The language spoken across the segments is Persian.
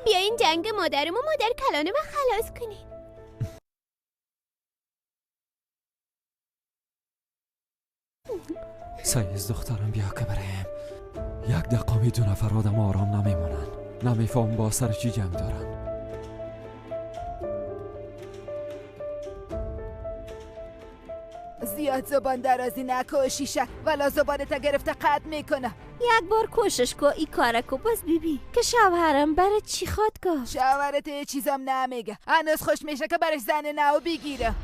بیاین جنگ مادرم و مادر کلانم خلاص کنین. سایز دخترم بیا که بریم. یک دقیقه دو نفر آدم آرام نمیمونن. نمیفهم با سر چی جنگ دارن. زیاد زبان درازی نکو شیشه، ولا زبانت گرفته قطع میکنه. یک بار کوشش کو ای کاره کو باز بیبی که شوهرم برای چی خواد گفت. شوهرت یه چیزم نمیگه، هنوز خوش میشه که برش زن نو بگیره.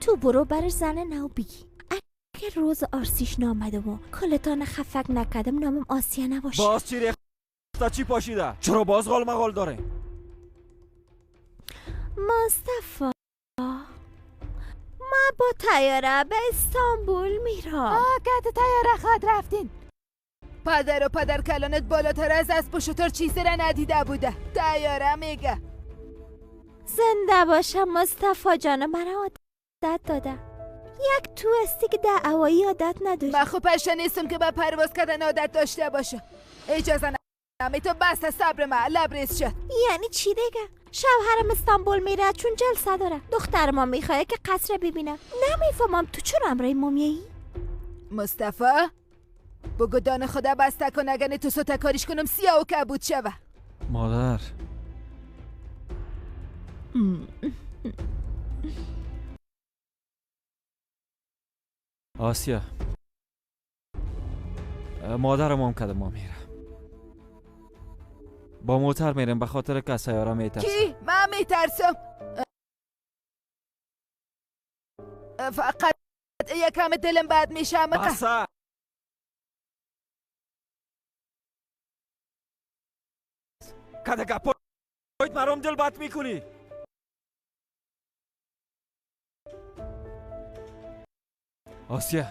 تو برو برش زن نو بگی. اگه روز آرسیش نامده و کلتان خفک نکردم نامم آسیا نباشه. باز چی ریخته چی پاشیده؟ چرا باز غال مغال داره؟ مصطفی ما با تیاره به استانبول میرم. آه تیاره خواد رفتین. پدر و پدر کلانت بالاتر از اسب و شتر چیزی را ندیده بوده. تیاره میگه. زنده باشم مصطفی جان، من عادت داده. یک تو هستی که دعوایی عادت نداری. من خب پشه نیستم که به پرواز کردن عادت داشته باشه. اجازه نمی تو بس صبر من لبریز شد. یعنی چی دیگه؟ شوهرم استانبول میره چون جلسه داره. دختر ما میخواد که قصر ببینه. نمیفهمم تو چرا امرای ما میایی؟ مصطفی بگو دان خدا بسته کن، اگه تو سوتا کاریش کنم سیاه و کبود شوه. مادر آسیا مادرم هم کده ما میره. با موتر میرم به خاطر که سیاره میترسم. کی؟ من میترسم. فقط یکم دلم بد میشه. بسه کده گپایت مرام دل بد میکنی. آسیا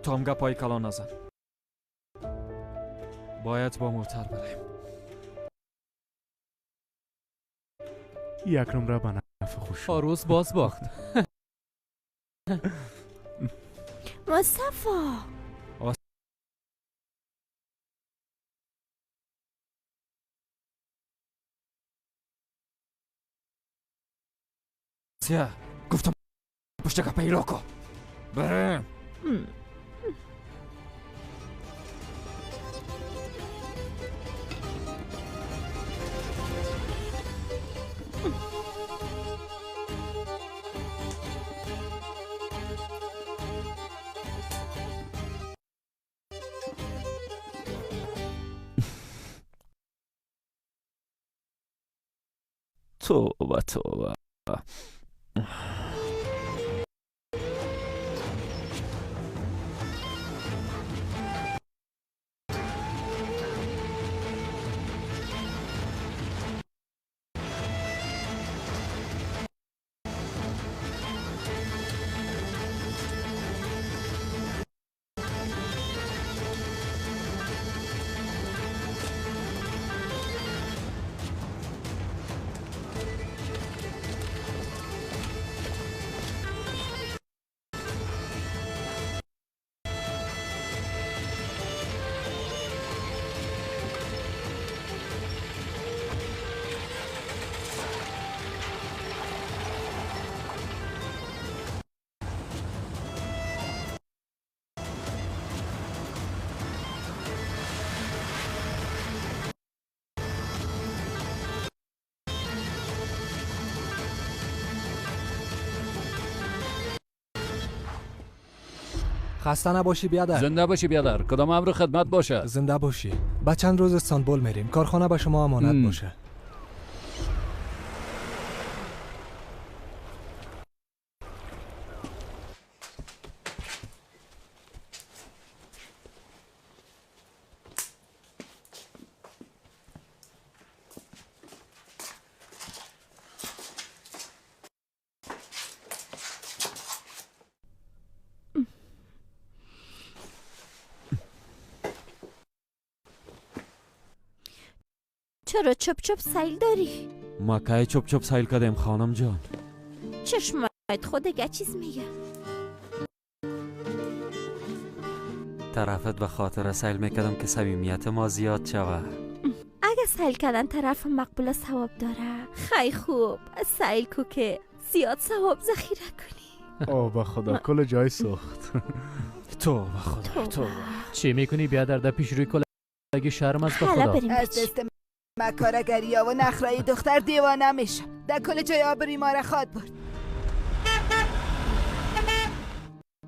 تو هم گپای کلان نزن. باید با موتر بریم. یک نمره به نفع خوش. آروس باز باخت. مصطفی آسیا گفتم پشت گپای لوکو بریم. توبه توبه. خسته نباشی بیادر. زنده باشی بیادر. کدام امر خدمت باشه؟ زنده باشی. با چند روز استانبول میریم. کارخانه به شما امانت باشه. چرا چپ چپ سیل داری؟ ما کی چپ چپ سیل کردیم خانم جان؟ چشمت خود دیگه چیز میگه. طرفت به خاطر سیل میکردم که صمیمیت ما زیاد شوه. اگه دیگه سیل کردن طرف مقبول ثواب داره. خیلی خوب سیل کو که زیاد ثواب ذخیره کنی. او به خدا کل جای سوخت. توبه خدا توبه. چی میکنی بیادر در پیش روی کلگی شرم است به خدا. از دست مکارگری ها و نخرای دختر دیوانه میشم. در کل جای آبروی ما را خواد برد.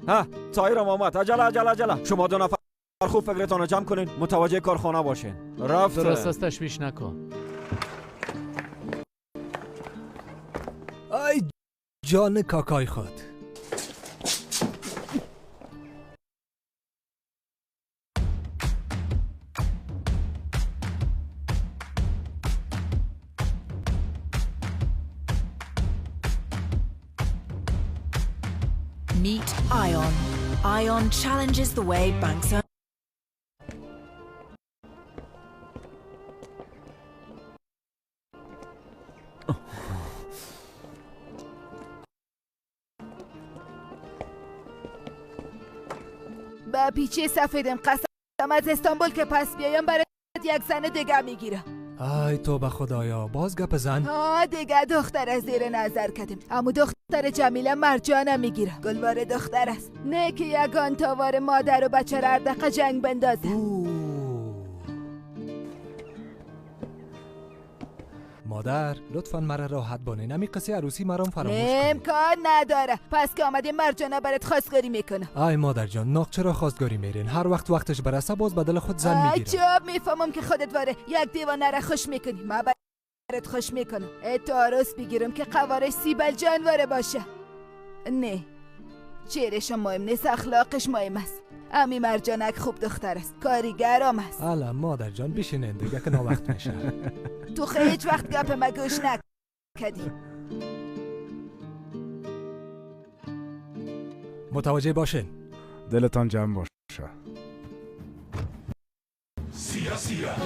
ها تایرم آمد. عجله عجله عجله. شما دو نفر خوب فکرتان رو جمع کنین، متوجه کارخانه باشین. رفت. درست است، تشویش نکن. ای جان کاکای خود. Meet Ion. Ion challenges the way banks are. با پیچه سفیدم قسم از استانبول که پس بیایم برات یک زن دیگه میگیرم. ای توبه خدایا، باز گپ زن. آه دیگه دختر از زیر نظر کردیم، اما دختر جمیله مرجانه میگیره. گلوار دختر است، نه که یگان تاوار مادر و بچه را هر دقیقه جنگ بندازه. مادر لطفا مرا راحت بانه، نمی قصه عروسی مرام فراموش کن. امکان نداره، پس که آمدیم مرجانه برات خواستگاری میکنه. ای مادر جان، ناق چرا خواستگاری میرین؟ هر وقت وقتش برسه باز بدل خود زن میگیره. عجب میفهمم که خودت واره یک دیوانه را خوش میکنی. ما برات خوش میکنم. ای تو عروس بگیرم که قوارش سیبل جانواره باشه. نه چهرش مهم نیست، اخلاقش مهم است. امی مرجانک خوب دختر است، کاریگرام است. الا مادر جان بشینین دیگه که ناوقت میشه. تو هیچ وقت گپ ما گوش نکدی. متوجه باشین. دلتان جمع باشه. سیا سیا.